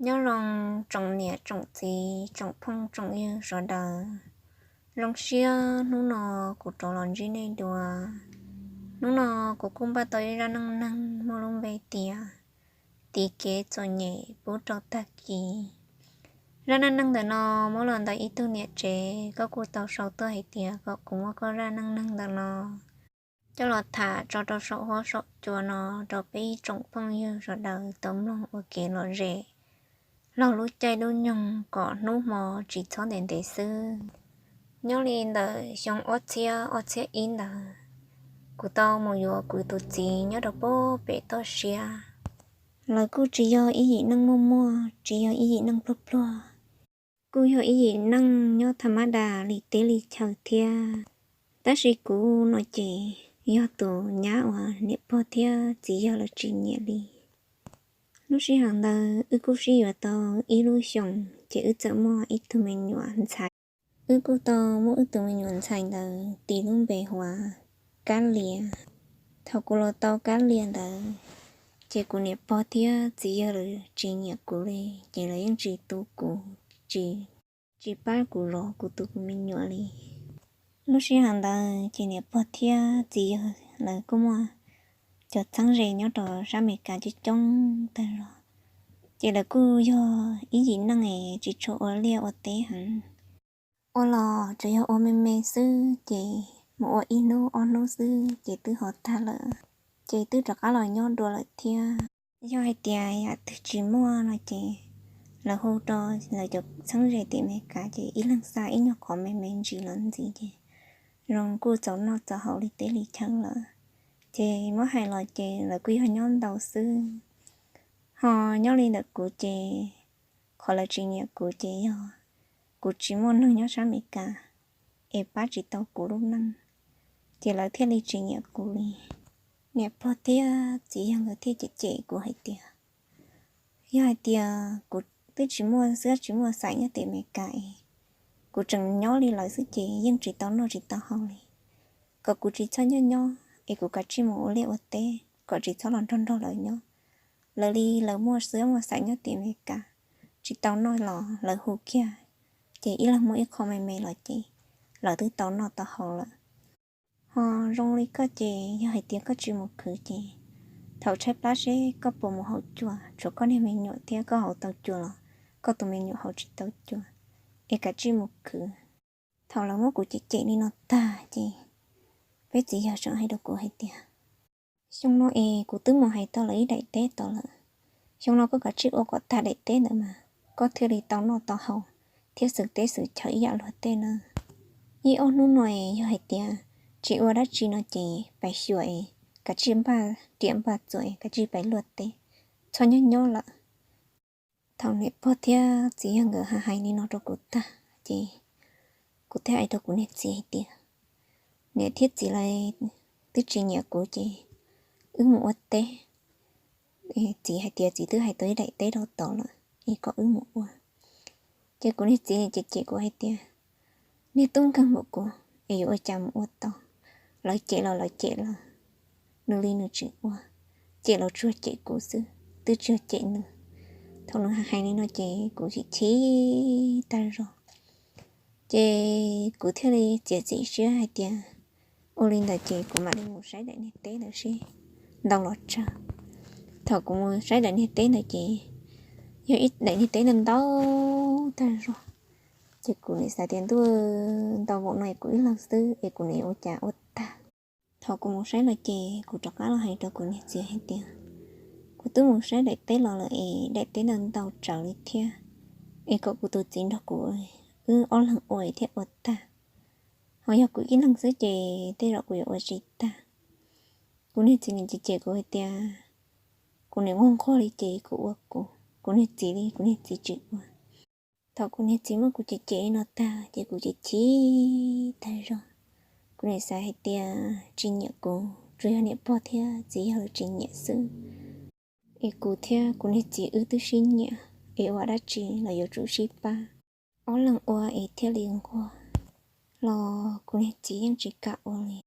Nyob zoo tsoom niam tsoom txiv tsoom phooj tsoom ywg sawv daws. Zoo siab hnub no kuv rov los ntsib nej dua. Hnub no kuv kuj npaj tau ib zaj neej neeg muaj lub npe tias tiv kev txom nyem pub rau tag kis. Zaj neej neeg ntawm no muab los ntawm ib tug niam tsev, koj kuj tau sau tuaj hais tias kom kuv muab koj zaj neej neeg ntawm no coj los tham tso rau saum huab saum cua no rau peb ib tsoom phooj ywg sawv daws tau mloog ua kev lom zem laug lub caij lub nyoog kom hnub hmo tsis txhob ntev ntev xwb. Nyob li ntawm xyoo ob txhiab ob txhiab ib ntawd, kuv tau mus yuav kuv tus txiv nyob rau pem toj siab. Lawv kuj tsis yog ib yim neej muaj muaj, tsis yog ib yim neej pluag pluag, kuj yog ib yim neej nyob tham mab das li teb li chaw thiab. Tab sis kuv no ces yog tus nyab uas niam pog thiab txiv yawg lawv tsis nyiam li. Lub sij hawm ntawd wb kuj sib yuav tau ib lub xyoos ces wb txawm muaj ib tug me nyuam ntxhais. Wb kuj tau muab wb tus me nyuam ntxhais ntawd tis lub npe hu ua Kab Lias. Thaum kuv los tau Kab Lias ntawd, ces kuv niam pog thiab txiv yawg lawv tsis nyiam kuv li, ces lawv yeej tsis tu kuv, tsis, tsis pab kuv zov kuv tus me nyuam li. Lub sij hawm ntawd ces niam pog thiab txiv yawg lawv kuj muaj cov txheeb ze nyob rau sab Amelikas coob coob tag zog, ces lawv kuj yog ib yim neej es tsis tshua ua liaj ua teb heev. Ua los tsuas yog ua me me xwb ces mus ua ib hnub ob hnub xwb ces twb ho tag lawm, ces twb rov qab los nyob dua lawm thiab. Yog hais tias yam twg tsis muaj no ces lawv hu rau lawv cov txheeb ze tim Amelikas ces ib leeg xa ib nyuag qhov me me ntsis los ntxiv ces zoo kuj txaus noj txaus haus li teb li chaw lawm. Ces muab hais los ces lawv kuj yog nyob ntau xwb. Ho nyob li ntawm kuv ces qhov lawv tsis nyiam kuv ces yog kuv tsis muaj neeg nyob sab Amelikas es pab tsis tau kuv lub neej, ces lawv thiaj li tsis nyiam kuv li. Niam pog thiab txiv yawg nkawd thiaj cem cem kuv hais tias, yog hais tias kuv twb tsis muaj xwb tsis muaj xaim nyob tim Amelikas es kuv tseem nyob li lawv xwb ces yeej tsis tau noj tsis tau haus li, kom kuv tsis txhob nyob nyob es kuv kav tsij mus ua liaj ua teb kom tsis txhob los nrog nrog lawv nyob. Lawv li lawv muaj xwb muaj xaim nyob tim Amelikas, tsis tau noj los lawv hu kiag, ces ib leeg muaj ib qho me me los ces lawv twb tau noj tau haus lawm. Ho zoo li koj ces yog hais tias koj tsis mus khwv ces thaum tshaib plab seb koj puas mus haus cua, tshuav koj niag me nyuam thiab koj haus tau cua los koj tus me nyuam haus tsis tau cua, es kav tsij mus khwv. Thaum lawv muab kuv cem cem li no tag ces peb txiv yawg tseem hais rau kuv hais tias, xyoo no es kuv twb mus hais tau lawv ib daim teb tod lawm, xyoo no koj kav tsij ua kom tag daim teb ntawd mas koj thiaj li tau noj tau haus thiab xwm teb xwm chaw ib yam luag tej na. Ib ob hnub no es yog hais tias tsis ua dab tsi no ces pais xyuas es kav tsij npaj riam npaj txuas es kav tsij pais luaj teb, txhob nyob nyob lawm. Thaum niam pog thiab txiv yawg nkawd hais li no rau kuv tag ces kuv thiaj hais rau kuv niag txiv hais tias, niam thiab txiv lawv twb tsis nyiam kuv ces wb mus ua teb. Txiv hais tias txiv twb hais tau ib daim teb rau tod lawm es kom wb mus ua. Ces kuv niag txiv cem cem kuv hais tias, niag tub nkeeg npaum kuv es yuav ua cas mus ua tau, lawv cem los lawv cem lawv, nws li nws tsis ua, cem los tsuas cem kuv xwb twb tsis yog cem nws. Thaum nws hais li no ces kuv chim chim tag zog, ces kuv thiaj li txiav txim siab hais tias ua li ntawd ces kuv mam li mus saib daim niag teb ntawd seb ntau los tsawg. Thaum kuv mus saib daim niag teb ntawd ces yog ib daim niag teb ntau ntau tag zog, ces kuv nim xav tias ntuj, ntau npaum no es kuv ib leeg xwb es kuv nim ua cas ua tag. Thaum kuv mus saib lawm ces kuv rov qab los hais rau kuv niag txiv hais tias, kuv twb mus saib daim teb los lawm es daim teb ntawd ntau tsawv li thiab, es kom kuv tus txiv nrog kuv wb ob leeg ua thiaj ua tag. Ho yog kuv ib leeg xwb ces tej zaum kuv yuav ua tsis tag. Kuv niag txiv nim cem cem kuv hais tias kuv nim nquag nquag li ces kuv ua kuv, kuv niag txiv li kuv niag txiv tsis ua. Thaum kuv niag txiv muab kuv cem cem li no tag ces kuv chim chim tag zog. Kuv nim xav hais tias tsis nyiam kuv tsuas yog niam pog thiab txiv yawg lawv tsis nyiam xwb, es kuv thiab kuv niag txiv wb twb sib nyiam, es ua dab tsi los yuav tsum sib pab, ob leeg ua es thiaj li nquag los kuv niag txiv yeej tsis kam ua li.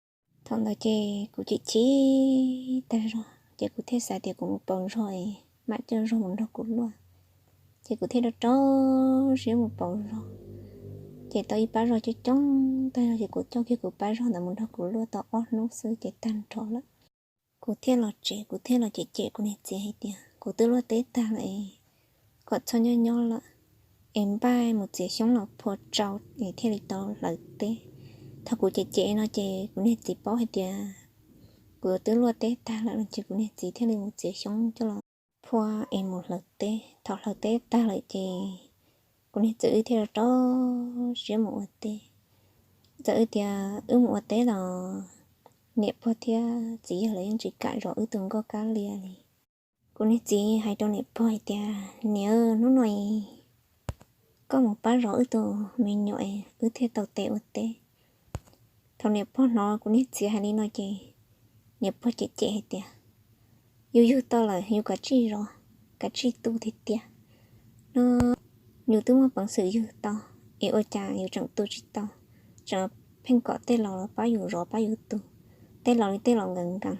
Thaum ntawd ces kuv chim chim tag zog ces kuv thiaj xav tias kuv mus pauv zog es mam coj zog mus nrog kuv luaj. Ces kuv thiaj rau rau siab mus pauv zog, ces tau ib pab zog coob coob tag zog, ces kuv coj kiag kuv pab zog ntawd mus nrog kuv luaj tau ob hnub xwb ces tag nrho lawm. Kuv thiaj los tsev, kuv thiaj los cem cem kuv niag txiv hais tias kuv twb luaj teb tag lawm, kom txhob nyob nyob lawm, es npaj mus txiav xyoob los phua tsau es thiaj li tau hlawv teb. Thaum kuv cem cem no ces kuv niag txiv paub hais tias kuv twb luaj teb tag lawm no ces kuv niag txiv thiaj li mus txiav xyoob coj los phua es mus hlawv teb. Thaum hlawv teb tag lawm ces kuv niag txiv wb thiaj rau rau siab mus ua teb. Txawm wb tias wb mus ua teb los niam pog thiab txiv yawg lawv yeej tsis kam zov wb tus nkauj kab lia li. Kuv niag txiv hais rau niam pog hais tias, Niam, hnub no koj mus pab zov wb tus me nyuam, wb thiaj tau tes ua teb. Thaum niam pog hnov kuv niag txiv hais li no ces niam pog cem cem hais tias, Yus yug tau lawm yus kav tsij zov, kav tsij tu tiag tiag no. Yus twb muaj peev xwm yug tau, es ua cas yus tseem tu tsis tau, tseem pheej kom tej laus los pab yus zov pab yus tu, tej laus li tej laus nkees nkees,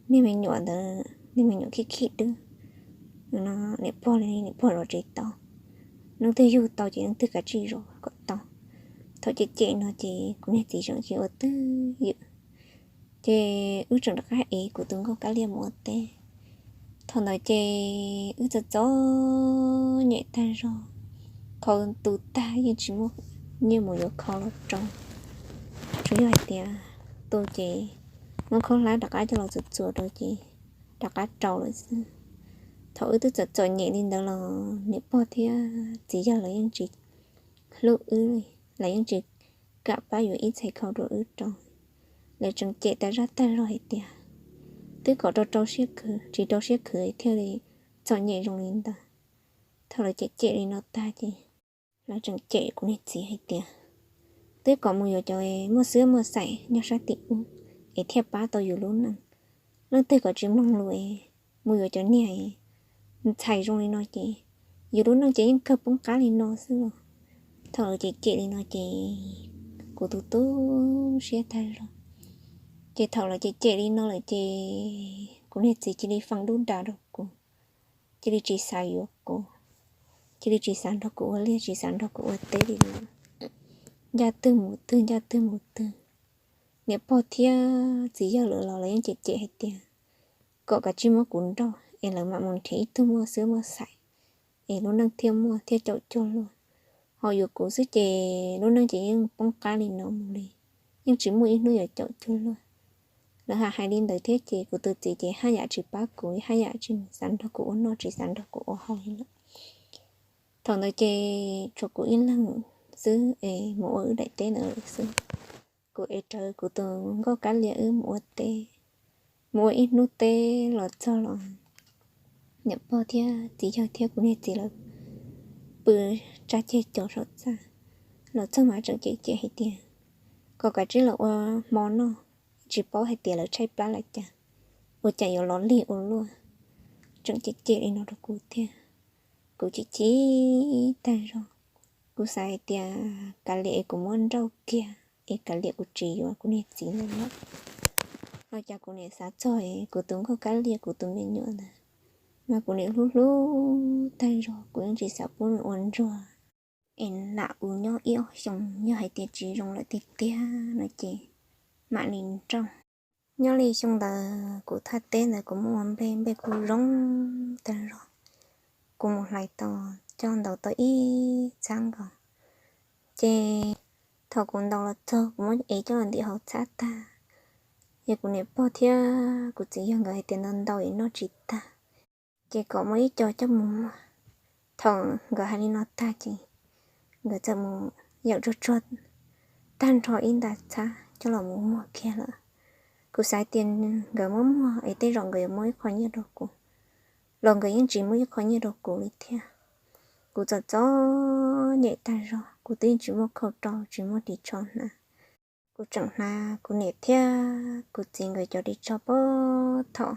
niag me nyuam ntawd niag me nyuam khib khib dwb. Niam pog li niam pog zov tsis tau, leej twg yug tau ces leej twg kav tsij zov kom tau. Thaum cem cem no ces kuv niag txiv tseem tsis ua twj ywm, ces wb tseem rov qab ev kuv tus nkauj kab lia mus ua teb. Thaum ntawd ces wb txom txom nyem tag zog, khau tu tag yeej tsis muaj nyiaj mus yuav khau los rau, tsuas yog hais tias tu ces muab khaub hlab rov qab coj los txuas txuas rau ces rov qab rau lawm xwb. Thaum wb twb txom txom nyem li ntawd los niam pog thiab txiv yawg lawv yeej tsis hlub wb li, lawv yeej tsis kam pab yuav ib txhais khau rau wb rau. Lawv tseem cem tas zaj tag zog hais tias, Twb kom rau rau siab khwv, tsis rau siab khwv thiaj li txom nyem zoo li ntawd. Thaum lawv cem cem li no tag ces lawv tseem cem kuv niag txiv hais tias, Twb kom mus yuav cov muaj xwb muaj xaim nyob sab tim ub es thiaj pab tau yus lub neej. Leej twg kom tsis mloog lus, mus yuav cov niag ntxhais zoo li no ces yus lub neej ces yeej kawg poob qab li no xwb los. Thaum lawv cem cem li no ces kuv tus tu siab tag zog. Ces thaum lawv cem cem li no lawm ces kuv niag txiv cia li feem dub das rau kuv, cia li tsis xav yuav kuv, cia li tsis xav nrog kuv ua liaj, tsis xav nrog kuv ua teb li lawm. Ncaj twg mus twg, ncaj twg mus twg. Niam pog thiab txiv yawg lawv los lawv yeej cem cem hais tias kom kav tsij muab kuv nrauj es lawv mam mus nrhiav ib tug muaj xwb muaj xaim es lub neej thiaj muaj thiaj caum cuag luag. Ho yuav kuv xwb ces lub neej ces yeej poob qab li no mus li, yeej tsis muaj ib hnub yuav caum cuag luag. Lawv hais hais li ntawd thiab ces kuv tus txiv ces haj yam tsis pab kuv, haj yam tsis xav nrog kuv ua noj, tsis xav nrog kuv ua haus li lawm. Thaum ntawd ces tshuav kuv ib leeg xwb es mus ua wb daim teb ntawd xwb. Kuv ev rawv kuv tus nkauj kab lia wb mus ua teb, mus ua ib hnub teb los txog los niam pog thiab txiv yawg thiab kuv niag txiv lawv pw tsa ceg cos saum txaj. Los txog mas tseem cem cem hais tias kom kav tsij los ua hmo noj, tsis paub hais tias lawv tshaib plab los cas, ua cas yuav los lig ua luaj. Tseem cem cem li no rau kuv thiab. Kuv chim chim tag zog, kuv xav hais tias kav liam es kuv muab nrauj kiag es kav liam kuv tsis yuav kuv niag txiv no lawm. Los cas kuv niam xav txog kuv tus nkauj kab lia kuv tus me nyuam ntawd, mas kuv niam hlub hlub tag zog, kuv yeej tsis xav pub nws ua ntsuag es lam ua nyob ib ob xyoos, yog hais tias tsis zoo lawm tiag tiag no ces mam li nrauj. Nyob li xyoo ntawd kuv thaj teb ntawd kuv muaj ua nplej, nplej kuj zoo tag zog. Kuv mus hlais tau coj ntaus tau ib txhab nkaus, ces thaum kuv ntaus los txog kuv muab ev coj los ntim hauv txhab tag, ces kuv niam pog thiab kuv txiv yawg nkawd hais tias ntaus ntaus es noj tsis tag, ces kom muab ib co coj mus muag. Thaum nkawd hais li no tag ces nkawd txawm mus yawm tsuag tsuag tag nrho ib nta txhab coj los mus muag kiag lawm. Kuv xav tias nkawd muab muag es tej zaum nkawd yuav muab ib qho nyiaj rau kuv, los nkawd yeej tsis muab ib qho nyiaj rau kuv li thiab. Kuv txom txom nyem tag zog, kuv twb yeej tsis muaj khau rau, tsis muaj ris tsho hnav. Kuv tseem hnav kuv niam thiab kuv txiv nkawd cov ris tsho puag thaum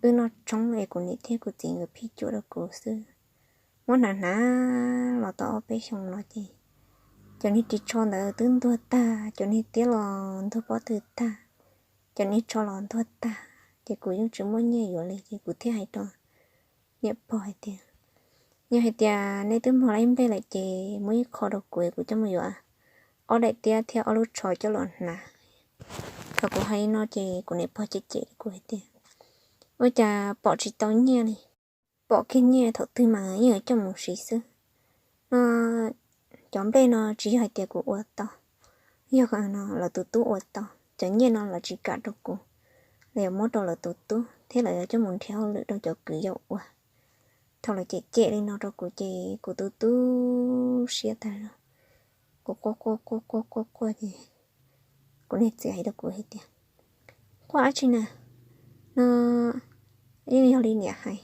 wb noj tshoob es kuv niam thiab kuv txiv nkawd phij cuam rau kuv xwb. Muab hnav hnav los tau ob peb xyoos no ces cov niag ris tsho ntawd twb ntuag tag, cov niag tiab los ntuag pob tw tag, cov niag tsho los ntuag tag, ces kuv yeej tsis muaj nyiaj yuav li ces kuv thiaj hais rau niam pog hais tias, Yog hais tias nej twb muag lawm ib nplej lawm ces muab ib qho rau kuv, kuv coj mus yuav ob daim tiab thiab ob lub tsho coj los hnav. Thaum kuv hais li no ces kuv niam pog cem cem kuv hais tias, ua cas pom tsis tau nyiaj li, pom kiag nyiaj thaum twg mas yeej yuav coj mus siv xwb no. Cov nplej no tsis yog hais tias kuv ua tau, yog no lawv tus tub ua tau. Cov nyiaj no lawv tsis kam rau kuv, lawv yuav muab rau lawv tus tub thiab lawv yuav coj mus nrhiav hauj lwm rau cov kwv yau ua. Thaum lawv cem cem li no rau kuv ces kuv tu tu siab tag zog. Kuv quaj quaj quaj quaj quaj quaj ces kuv niag txiv hais rau kuv hais tias, quaj dab tsi na, no yeej yog li niam hais,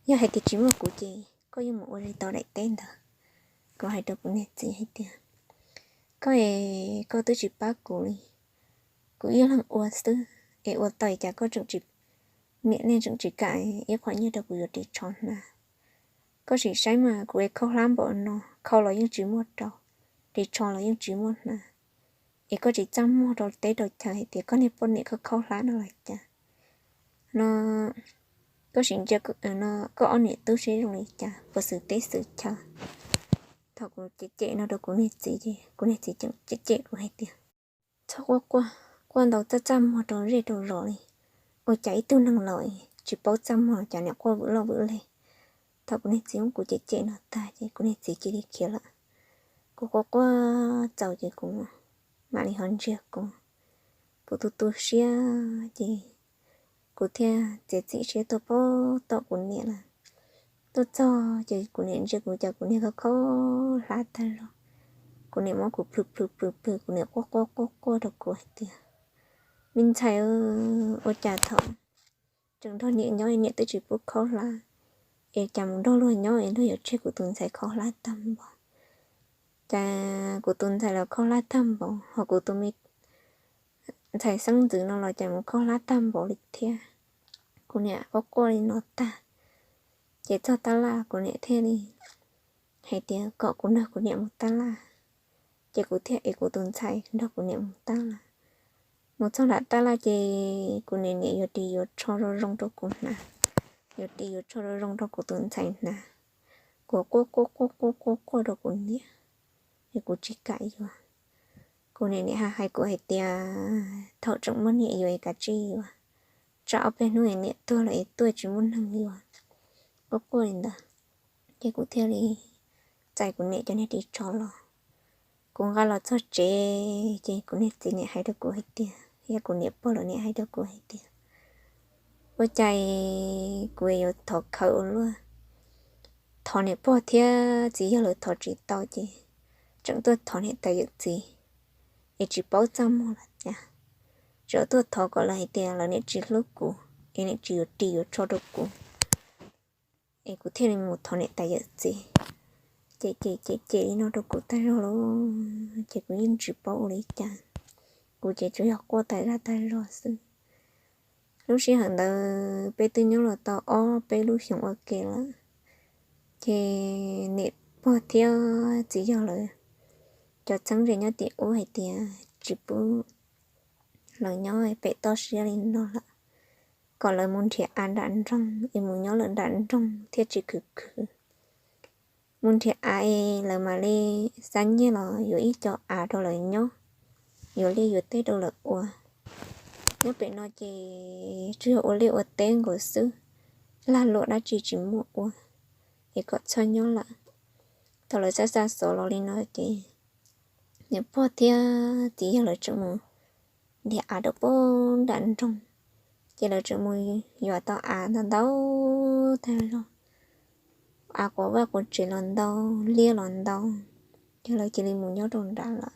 yog hais tias tsis muaj kuv ces koj yeej mus ua li tau daim teb ntawd. Kuv hais rau kuv niag txiv hais tias, koj es koj twb tsis pab kuv li, kuv ib leeg ua xwb es ua tau cas koj tseem tsis, niam nej tseem tsis kam ib qho nyiaj rau kuv yuav ris tsho hnav. Koj sim saib mas kuv es khaub hlab npaum no, khau los yeej tsis muaj rau, ris tsho los yeej tsis muaj hnav, es koj tsis txaj muag rau teb rau chaw hais tias koj niag poj niam khaub khaub hlab no los cas no. Koj sim ntsia koj ob niam tub seb zoo li cas, puas xwm teb xwm chaw. Thaum kuv cem cem no rau kuv niag txiv ces kuv niag txiv cem cem kuv hais tias, txhob quaj quaj, quaj ntau txaj txaj muag rau zej rau zos li, ua cas ib tug neeg laus tsis paub txaj muag cas niam quaj vwm loj vwm leg. Thaum kuv niag txiv muab kuv cem cem no tag ces kuv niag txiv cia li khiav lawm. Kuv quaj quaj txaus ces kuv mam li ho ntsiag kuv, kuv tu tu siab ces kuv thiaj txiav txim siab tuaj pab tom kuv niam lawm. Tuaj txog ces kuv niam ntsia kuv cas kuv niag khaub khaub hlab tag zog. Kuv niam muab kuv plhws plhws plhws plhws, kuv niam quaj quaj quaj quaj rau kuv hais tias, me ntxhais, ua cas thaum tseem nrog niam nyob niam twb tsis pub khaub hlab, es cas mus nrog luag nyob es luag yuav tseg kuv tus ntxhais khaub hlab tag npaum. Cas kuv tus ntxhais los khaub hlab tag npaum, ho kuv tus me ntxhais xeeb ntxwv no los cas mus khaub hlab tag npaum li thiab. Kuv niam quaj quaj li no tag, ces txog tab laj kuv niam thiaj li hais tias kom kuv nrog kuv niam mus tab laj. Ces kuv thiaj ev kuv tus ntxhais nrog kuv niam mus tab laj. Mus txog nram tab laj ces kuv niam niam yuav ris yuav tsho zoo zoo rau kuv hnav, yuav ris yuav tsho zoo zoo rau kuv tus ntxhais hnav. Kuv quaj quaj quaj quaj quaj quaj rau kuv niam, es kuv tsis kam yuav. Kuv niam niam hais kuv hais tias thaum tseem muaj niam yuav es kav tsij yuav, tsam ob peb hnub es niam tuag lawm es tuaj tsis muaj neeg yuav. Quaj quaj li ntawd, ces kuv thiaj li txais kuv niam cov niag ris tsho los. Kuv nqa los txog tsev ces kuv niag txiv niam hais rau kuv hais tias, yog kuv niam pog lawv niam hais rau kuv hais tias, ua cas kuv yuav thov khawv ua luaj, thov niam pog thiab txiv yawg lawv thov tsis tau ces tseem tuaj thov niam tais yawm txiv, es tsis paub txaj muag los cas, tseem tuaj thov kom lawv hais tias lawv niam tsis hlub kuv, es niam tsis yuav ris yuav tsho rau kuv, es kuv thiaj li mus thov niam tais yawm txiv. Ces ces ces ces li no rau kuv tag zog lawm, ces kuv yeej tsis paub ua li cas, kuv ces tsuas yog quaj tas zaj tas zog xwb. Lub sij hawm ntawd peb twb nyob los tau ob peb lub xyoos ua ke lawm, ces niam pog thiab txiv yawg lawv cov txheeb ze nyob tim ub hais tias tsis pub lawv nyob pem toj siab li no lawm, kom lawv mus nrhiav av nram nroog es mus nyob lawm nram nroog thiaj tsis khwv khwv. Mus nrhiav av es lawv mam li xa nyiaj los yuav ib co av rau lawv nyob, yuav liaj yuav teb rau lawv ua. Nyob pem no ces tsuas yog ua liaj ua teb nkaus xwb, lag luam dab tsi tsis muaj ua, es kom txhob nyob lawm. Thaum lawv xa xa xov los li no ces niam pog thiab txiv yawg lawv tseem mus nrhiav av rau pem nram nroog, ces lawv tseem mus yuav tau av ntau ntau tag zog, av quav vaj quav tsev los ntau, liaj los ntau, ces lawv cia li mus nyob rau nrad lawm.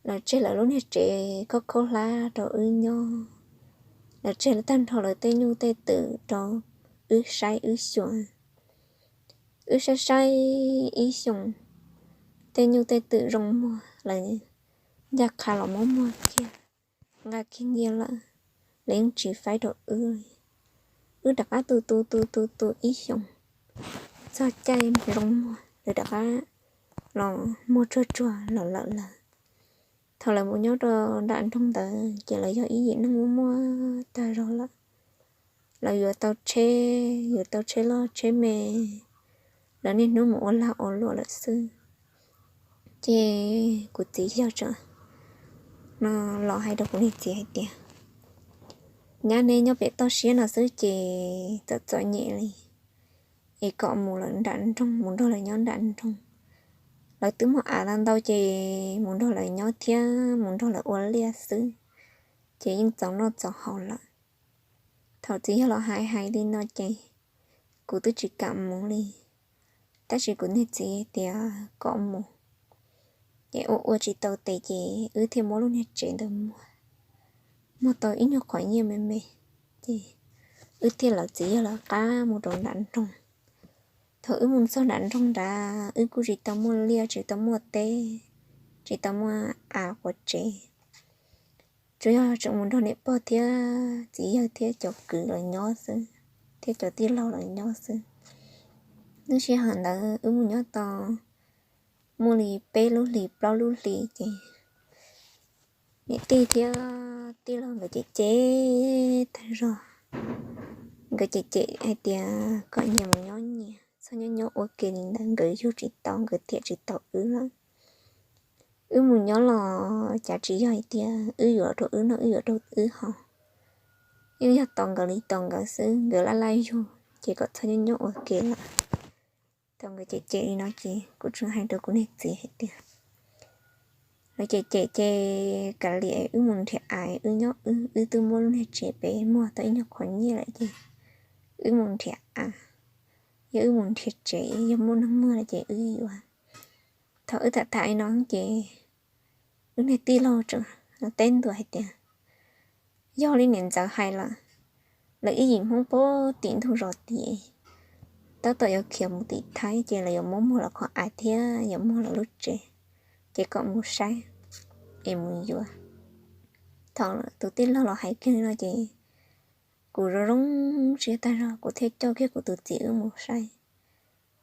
Lawv tseg lawv lub niag tsev khaub khaub hlab rau wb nyob, lawv tseg lawv tag nrho lawv tej nyuj tej twm rau wb saib wb xyuas. Wb saib saib ib xyoos, tej nyuj tej twm zoo muag lawv ncaj qha los muab muag kiag, nqa kiag nyiaj lawm, lawv yeej tsis faib rau wb li. Wb rov qab tu tu tu tu tu ib xyoos, txog caij zoo muag lawv rov qab los muag tsuag tsuag los lawm lawm. Thaum lawv mus nyob rau nram nroog ntawd ces lawv yog ib yim neeg muaj muaj tag zog lawm. Lawv yuav tau tsheb, yuav tau tsheb loj tsheb me, lawv niaj hnub mus ua lag ua luam lawm xwb. Ces kuv txiv yawg tseem no los hais rau kuv niag txiv hais tias, nyab, neb nyob pem toj siab no xwb ces txom txom nyem li, es kom mus lawm nram nroog, mus nrog lawv nyob nram nroog. Lawv twb muaj av ntau ntau ces mus nrog lawv nyob thiab mus nrog lawv ua liaj xwb, ces yeej txaus noj txaus haus lawm. Thaum txiv yawg los hais hais li no ces kuv twb tsis kam mus li, tab sis kuv niag txiv tias kom mus, ces ua ua tsis tau tes ces wb thiaj muab lub niag tsev ntawd muag, muag tau ib nyuag qhov nyiaj me me, ces wb thiaj lawv txiv yawg lawv qab mus rau nram nroog. Thaum wb mus txog nram nroog nrad, wb kuj tsis tau muaj liaj, tsis tau muaj teb, tsis tau muaj av quav tsev, tsuas yog tseem mus nrog niam pog thiab txiv yawg thiab cov kwv lawv nyob xwb, thiab cov tij laug lawv nyob xwb. Lub sij hawm ntawd wb mus nyob tau muaj li peb lub hlis plaub lub hlis ces niam tij thiab tij laug nkawd cem cem tag zog. Nkawd cem cem hais tias kom nyias mus nyob nyias, txhob nyob nyob ua ke li ntawd, nkawd yug tsis tau, nkawd thiam tsis tau wb lawm. Wb mus nyob los cas tsis yog hais tias wb yuav rau wb noj, wb yuav rau wb haus, yeej yog tos nkawd li tos nkawd xwb, nkawd laj laj yug ces kom txhob nyob nyob ua ke lawm. Thaum nkawd cem cem li no ces kuv tseem hais rau kuv niag txiv hais tias, lawv cem cem ces kav liam wb mus nrhiav av, wb nyob wb, wb twb muab lub niag tsev pem muag tau ib nyuag qhov nyiaj lawm ces wb mus nrhiav av, yog wb mus nrhiav tsev, yog muaj neeg muag lawm ces wb yuav. Thaum wb tham tham li no ces wb niag tij laug tseem teb ntua hais tias, yog li niam ntxawm hais lawm, lawv ib yim Hmoob puag tim ntug zos tid tab tom yuav khiav mus tim Thaib ces lawv yuav muab muag lawv qhov av thiab yuav muag lawv lub tsev, ces kom mus saib es mus yuav. Thaum tus tij laug los hais kiag li no ces kuv zoo zoo siab tag zog, kuv thiaj coj kiag kuv tus txiv wb mus saib.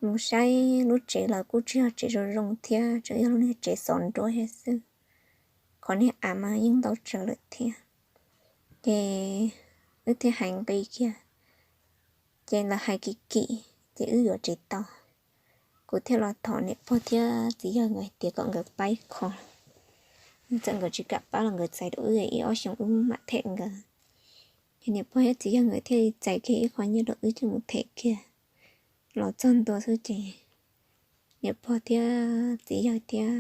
Mus saib lub tsev los kuj tsis yog tsev zoo zoo thiab, tsuas yog lub niag tsev xov nruab thiab xwb, qhov niag av mas yeej ntau tsawv lawm thiab. Ces wb thiaj hais nqi kiag, ces lawv hais kim kim ces wb yuav tsis tau. Kuv thiaj los thov niam pog thiab txiv yawg nkawd hais tias kom nkawd pab ib qho, txawm nkawd tsis kam pab los nkawd txais rau wb ib ob xyoos wb mam them nkawd. Ces niam pog thiab txiv yawg nkawd thiaj li txais kiag ib qho nyiaj rau wb coj mus them kiag. Los txog ntua xwb ces niam pog thiab txiv yawg thiab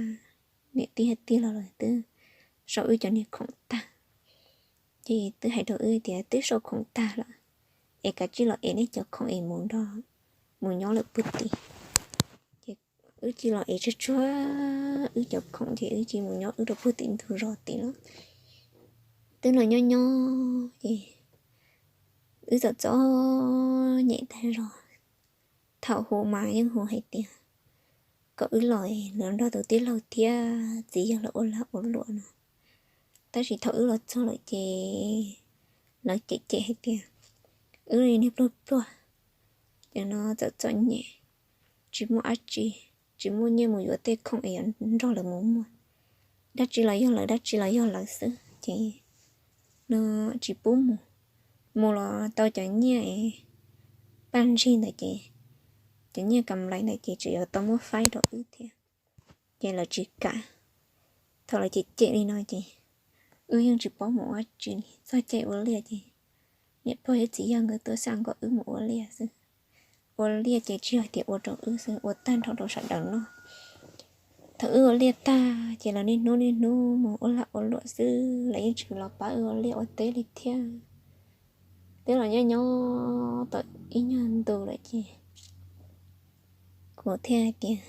niam tij thiab tij laug lawv twb sau wb cov niag khoom tag. Ces twb hais rau wb tias twb sau khoom tag lawm, es kav tsij los ev nej cov khoom es mus nrog, mus nyob lawm puag tim. Ces wb cia li los ev tshuaj tshuaj wb cov khoom ces wb cia li mus nyob wb rau puag tim ntug zos tid lawm. Twb los nyob nyob ces wb txom txom nyem tag zog. Thaum hu mas yeej hu hais tias kom wb los es los nrog tus tij laug thiab txiv yawg lawv ua lag ua luam no. Tab sis thaum wb los txog lawm ces lawv cem cem hais tias wb li niag pluag pluag, ces no txom txom nyem, tsis muaj dab tsi, tsis muaj nyiaj mus yuav tej khoom es yuav nrog lawv mus muag. Dab tsi los yog lawv, dab tsi los yog lawv xwb ces no tsis pub mus. Mus los tau cov nyiaj es paj ntsig ntawd ces, cov nyiaj kam nplais ntawd ces tseem yuav tau muab faib rau wb thiab. Ces lawv tsis kam. Thaum lawv cem cem li no ces wb yeej tsis paub mus ua dab tsi li. Txog caij ua liaj ces niam pog thiab txiv yawg nkawd tuaj xa kom wb mus ua liaj xwb. Ua liaj ces tsis yog tias ua rau wb xwb, ua tag nrho rau sawv daws noj. Thaum wb ua liaj tag ces lawv niaj hnub niaj hnub mus ua lag ua luam xwb, lawv yeej tsis los pab wb ua liaj ua teb li thiab. Twb los nyob nyob tau ib nyuag ntu lawm ces kuv thiaj hais tias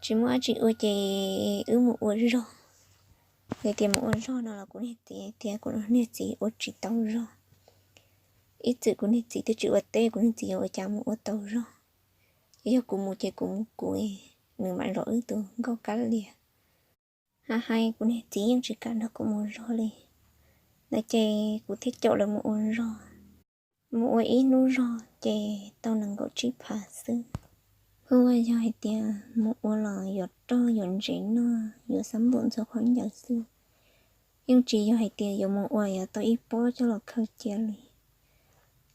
tsis muaj dab tsi ua ces wb mus ua zog. Yog tias mus ua zog no los kuv niag txiv tias kuv niag txiv ua tsis tau zog. Ib txwm kuv niag txiv twb tsis ua teb, kuv niag txiv yuav ua cas mus ua tau zog? Ces yog kuv mus ces kuv mus kuv, nws mam zov wb tus nkauj kab lias. Hais hais kuv niag txiv yeej tsis kam nrog kuv mus zog li. Ntawd ces kuv thiaj caum lawv mus ua zog. Mus ua ib hnub zog ces tau nees nkaum tsib phav xwb. Kuj yog hais tias mus ua los yuav roj yuav ntsev noj, yuav xab npum ntxuav khaub ncaws xwb, yeej tsis yog hais tias yuav mus ua yuav tau ib pob coj los khaws cia li.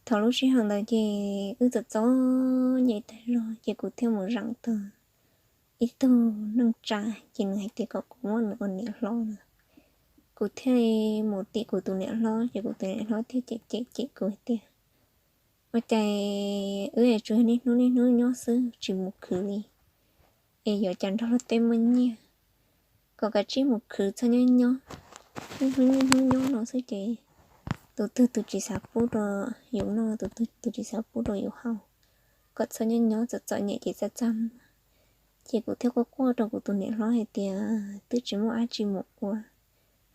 Thaum lub sij hawm ntawd ces wb txom txom nyem tag zog ces kuv thiaj mus zeem tau ib tug neej tsa, ces nws hais tias kom kuv muab nws ua niam hlob no. Kuv thiaj li mus tim kuv tus niam hlob, ces kuv tus niam hlob thiaj cem cem cem kuv hais tias, ua cas wb tsuas niaj hnub niaj hnub nyob xwb tsis mus khwv li, es yuav cas nrog luag tej muaj nyiaj, kom kav tsij mus khwv txhob nyob nyob, niaj hnub niaj hnub nyob no xwb ces tus twg tus tsis xav pub rau yus noj, tus twg tus tsis xav pub rau yus haus, kom txhob nyob nyob txom txom nyem ces txaj txaj muag. Ces kuv thiaj quaj quaj rau kuv tus niam hlob hais tias twb tsis muaj dab tsi mus ua,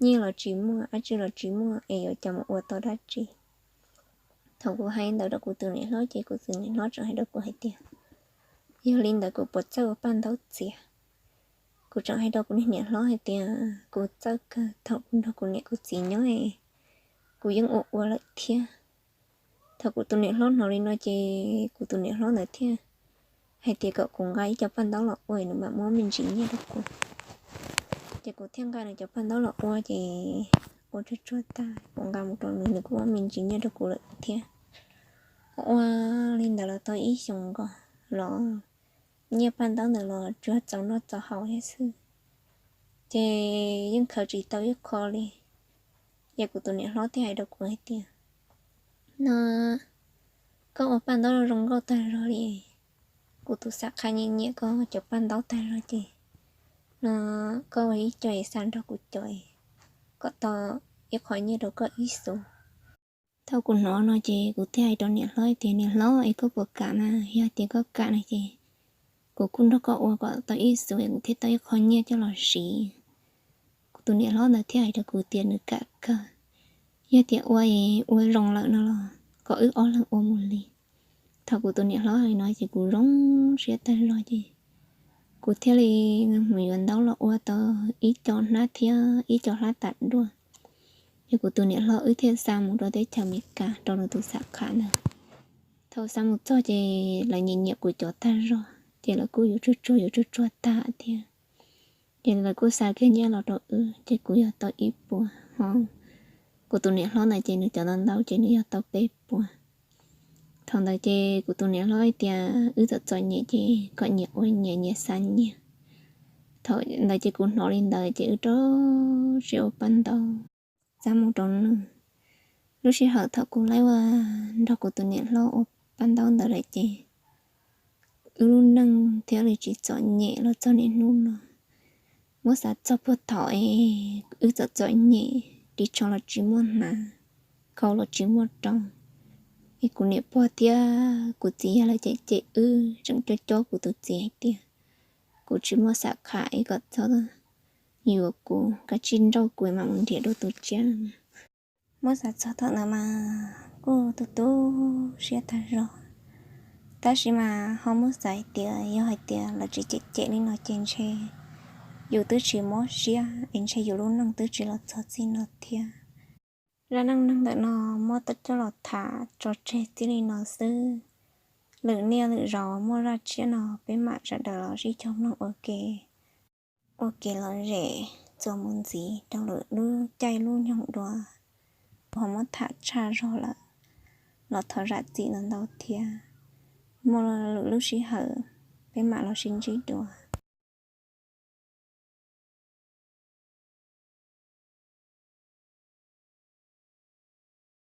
nyiaj los tsis muaj, dab tsi los tsis muaj, es yuav cas mus ua tau dab tsi. Thaum kuv hais ntawd rau kuv tus niam hlob ces kuv tus niam hlob tseem hais rau kuv hais tias, yog li ntawd kuv puas txawj ua paj ntaub txiav? Kuv tseem hais rau kuv niag niam hlob hais tias kuv txawj kawg, thaum kuv nrog kuv niam kuv txiv nyob, kuv yeej ua ua lawm thiab. Thaum kuv tus niam hlob hnov li no ces kuv tus niam hlob ntawd thiaj hais tias kom kuv nqa ib co paj ntaub los ua, nws mam muab me ntsis nyiaj rau kuv. Ces kuv thiaj nqa nws cov paj ntaub los ua, ces ua tsuag tsuag tag kuv nqa mus rau nws, nws kuj muab me ntsis nyiaj rau kuv lawm thiab. Ua li ntawd los tau ib xyoos nkaus los nyiaj paj ntaub ntawd los tsuas txaus noj txaus haus thiab xwb, ces yeej khaws tsis tau ib qho li. Ces kuv tus niam hlob thiaj hais rau kuv hais tias, no koj ua paj ntaub zoo nkauj tag zog li, kuv tus xam qha nyiam nyiam koj cov paj ntaub tag zog ces, no koj ua ib co es xa nrog kuv cov, kom tau ib qho nyiaj rau koj ib xus. Thaum kuv hnov no ces kuv thiaj hais rau niam hlob tias, niam hlob, es koj puas kam mas? Yog tias koj kam no ces kuv kuj nrog koj ua kom tau ib xus es kuv thiaj tau ib qho nyiaj coj los siv. Kuv tus niam hlob ntawd thiaj hais rau kuv tias nws kam kawg, yog tias ua es ua zoo lawm no los kom wb ob leeg ua mus li. Thaum kuv tus niam hlob hais no ces kuv zoo siab tag zog ces kuv thiaj li mus yuav ntaub los ua tau ib co hnab thiab ib co hlab tas duaj. Ces kuv tus niam hlob wb thiaj xa mus rau teb chaws Amelikas rau nws tus xam qha ntawd. Thaum xa mus txog ces lawv nyiam nyiam kuv cov tag zog ces lawv kuj yuav tsuag tsuag yuav tsuag tsuag tag thiab. Ces lawv kuj xa kiag nyiaj los rau wb ces kuv yog tau ib puas ho kuv tus niam hlob ntawd ces nws cov ntau ntau ces nws yog tau peb puas. Thaum ntawd ces kuv tus niam hlob hais tias wb txom txom nyem ces kom nyias ua nyias, nyias xa nyias. Thaum ntawd ces kuv hnov li ntawd ces wb rau siab ua paj ntaub xa mus rau nws. Lub sij hawm thaum kuv laib ua nrog kuv tus niam hlob ua paj ntaub ntawd lawm ces wb lub neej thiaj li tsis txom nyem los txog niaj hnub no. Muab xav txog puag thaum es wb txom txom nyem, ris tsho los tsis muaj hnav, khau los tsis muaj rau, es kuv niam pog thiab kuv txiv yawg lawv cem cem wb, tseem cob cob kuv tus txiv hais tias kuv tsis muaj xam qha es kom txhob yuav kuv, kav tsij nrauj kuv mam mus nrhiav dua tus tshiab. Muab xav txog thaum ntawd mas kuj tu tu siab tag zog. Tab sis mas ho muab xav hais tias yog hais tias lawv tsis cem cem li no ces ntshe yus twb tsis mob siab es ntshe yus lub neej twb tsis los txog txij no thiab. Zaj neej neeg ntawm no muab coj los tham tso tseg txij li no xwb. Lwm niaj lwm zaus muaj zaj tshiab no peb mam sawv daws los sib cog mloog ua ke, ua kev lom zem txuas mus ntxiv rau lwm lub caij lub nyoog dua. Ho muab tham tshaj zog lawm los thov zam txim ntau ntau thiab. Muaj lwm lub sij hawm peb mam los sib ntsib dua.